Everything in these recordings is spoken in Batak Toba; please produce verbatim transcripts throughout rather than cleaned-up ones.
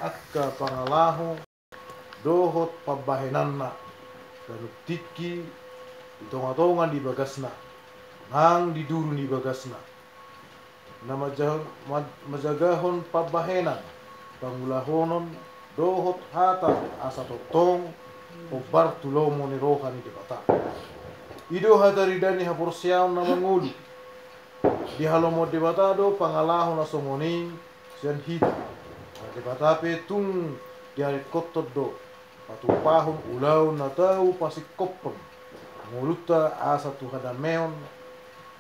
angka pangalaho dohot pambahenanna, ganup tingki di tonga-tonga ni bagasna, nang di duru ni bagasna. Na manjahon-, man-, manjagahon pambahenan, pangulahonon, dohot hata asa tongtong hombar tu lomo ni roha ni Debata. I do hataridaan ni haporseaon na mangolu. Dihalomohon Debata do pangalaho na songon i sian hita. Ai Debata pe tung diharingkothon do patumpahon ulaon na tau pasingkophon ngolunta asa tu hadameon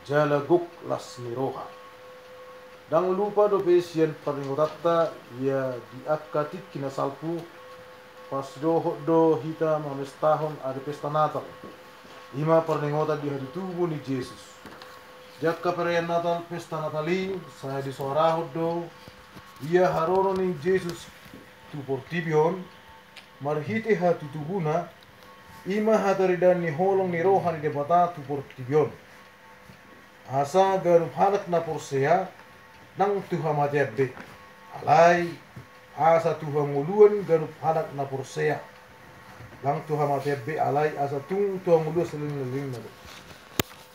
jala gok las ni roha. Ndang lupa dope sian parningotanta ia di angka tingki na salpu, parsidohot do hita mamestahon ari pesta Natal, i ma parningotan di hatutubu ni Jesus. Di angka perayaan Natal, pesta Natal i, sai disoarahon do ia haroro ni Jesus tu portibi on, marhite hatutubuna, i ma hataridaan ni holong ni roha ni Debata tu portibi on. Asa ganup halak na porsea, ndang tu hamatean be, alai asa tu hangoluan ganup halak na porsea. Ndang tu hamatean be, alai asa tung tu hangoluan saleleng-lelengna do.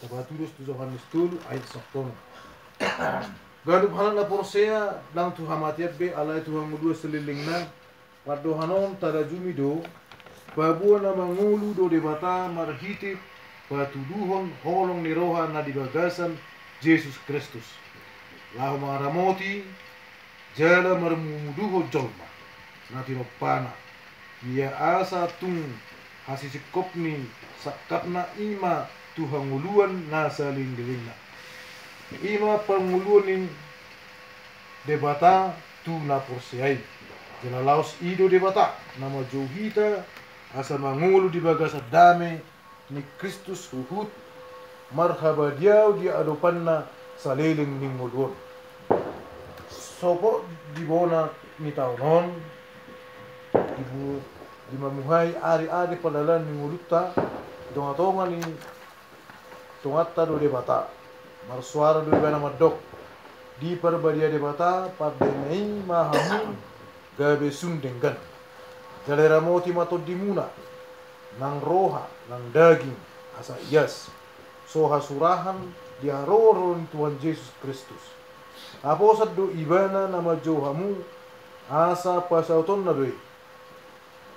Tabo tudos tu Johannes tolu ayat sampulu onom. Ganup halak na porsea, ndang tu hamatean be, alai tu hangoluan salelengna. Pandohan on tarajumi do, paboa na mangolu do Debata marhite patuduhon holong ni roha na di bagasan Jesus Kristus, laho mangaramoti jala marmuduhon jolma na tinompana, ia asa tung hasisingkop ni sangkapna i ma tu hangoluan na saleleng-lelengna. I ma pangoluan ni Debata tu na porsea i. Jala laos i do Debata na manjou hita asa mangolu di bagasan dame ni Kristus huhut marhabadiaon di adopanna saleleng ni ngolu on. Sopo di bona ni taon on, di bu-, di mamuhai ari-ari pardalanan ni ngolunta, di tonga-tonga ni tonganta do Debata. Marsoara do ibana mandok, diparbadia Debata, pardame i ma hamu gabe sun denggan. Jala iramoti ma tondimuna, nang roha, nang daging, asa ias, so hasurahan di haroro ni Tuhan Jesus Kristus. Haposan do ibana na manjou hamu, asa pasautonna do i.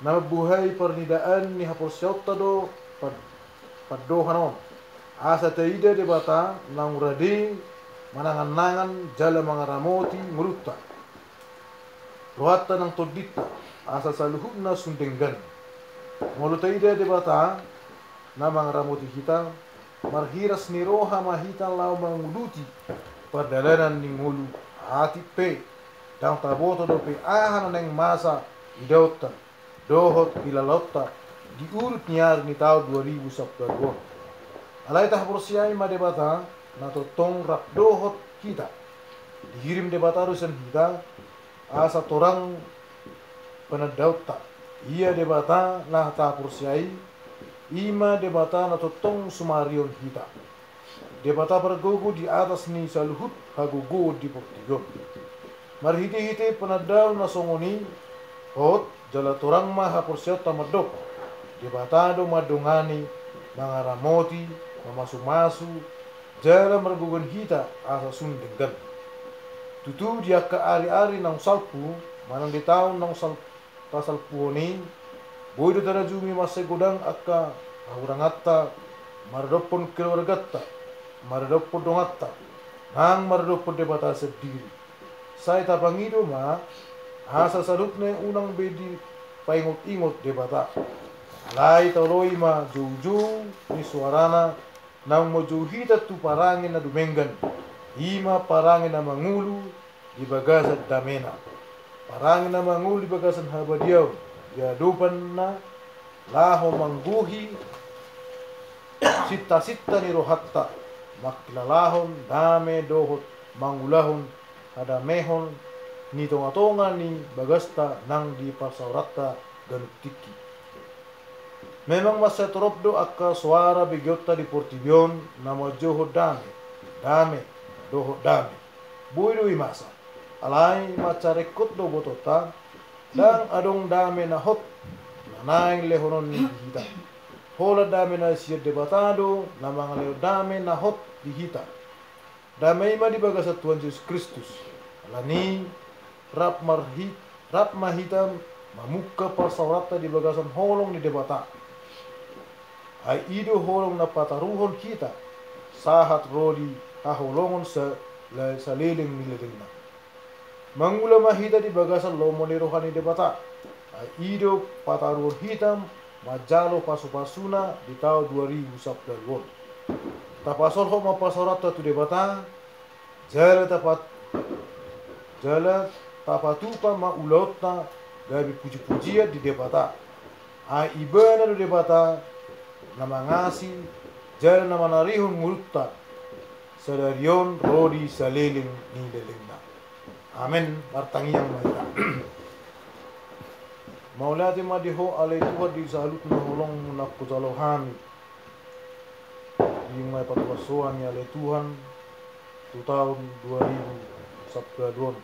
Na mambuhai parnidaan ni haporseaonta do pad-, pandohan on. Asa taida Debata naung rade manangan-nangan jala mangaramoti ngolunta, rohanta nang tondinta, asa saluhutna sun denggan. Molo taida Debata na mangaramoti hita, marhiras ni roha ma hita laho manguluti pardalanan ni ngolu, atik pe ndang taboto dope aha na naeng masa idaonta dohot hilalaonta di urut ni ari ni taon dua ribu sampulu ualu on. Alai tahaporseai ma Debata na tongtong rap dohot hita. Dihirim Debata do sian hita asa torang panandaonta. Ia Debata na tahaporseai, i ma Debata na tongtong sumarihon hita. Debata pargogo di atas ni saluhut hagogoon di portibi on. Marhite-hite panandaon na songon i, hot jala torang ma haporseaonta mandok, Debata do mandongani, mangaramoti, mamasu-masu, jala margogoon hita asa sun denggan. Tutu di angka ari-ari naung salpu, manang di taon naung sal-, tasalpuhon i, boi do tarajumi mansai godang angka hahuranganta maradophon keluarganta, maradophon donganta, nang maradophon Debata sandiri. Sai tapangido ma, asa saluhutna unang be dipaingot-ingot Debata. Alai taoloi ma joujou ni soarana naung manjou hita tu parange na dumenggan, i ma parange na mangolu di bagasan damena. Parange na mangolu di bagasan habadiaon, di adopanna laho manggohi sinta-sinta ni rohanta, mangkilalahon dame dohot mangulahon hadamehon ni tonga-tonga ni bagasta nang di parsaoranta ganup tingki. Memang mansai torop do angka soara begeonta di portibi on na manjouhon dame, dame, dohot dame. Boi do i masa. Alai mansai ringkot do botoonta, Ndang adong dame na hot na naeng lehononNi di hita. Holan dame na sian Debata do na mangalehon dame na hot di hita. Dame i ma di bagasan Tuhan Jesus Kristus. Alani i, rap marhi-, rap ma hita mamungka parsaoranta di bagasan holong ni Debata. Ai i do holong na pataruhon hita sahat ro di haholongon sa-, la-, saleleng ni lelengna. Mangula ma hita di bagasan lomo ni roha ni Debata. Ai i do pataruhon hita manjalo pasupasuna di taon dua ribu sampulu ualu on. Tapasolhot ma parsaoranta tu Debata, jala tapat-, jala tapatupa ma ulaonta gabe pujipujian di Debata. Ai Ibana do Debata na mangasi jala na manarihon ngolunta sadari on ro di saleleng ni lelengna. Amen. Martangiang ma hita. Mauliate ma di Ho ale Tuhan di saluhutna holongMu na hujalo hami. Dung i ma patuas Ho hami ale Tuhan tu taon dua ribu sampulu ualu on.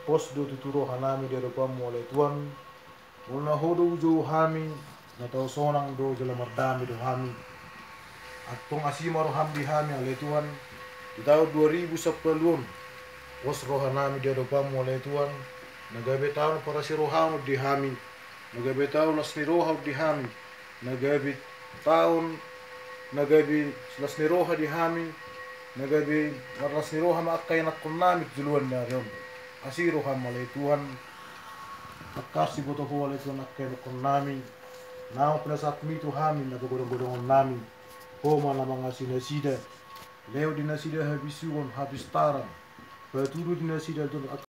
Pos do tutu rohanami di adopanMu ale Tuhan. Molo na Ho do hujou hami, na tau sonang do jala mardame do hami. Antong asi ma rohaM di hami ale Tuhan, di taon dua ribu sampulu ualu on. Pos rohanami di adopanMu ale Tuhan, na gabe taon parasi rohaM di hami, na gabe taon las ni roha di hami, na gabe taon na gabe las ni roha di hami, na gabe marlas ni roha ma angka ianakkonnami tu joloan ni ari on. Asi rohaM ale Tuhan, angka siboto Ho ale Tuhan angka ianakkonnami, naung pinasahatMi tu hami na pagodanggodangonnami. Ho ma na mangasi nasida, lehon di nasida habisuhon, hapistaran, patudu di nasida ale Tuhan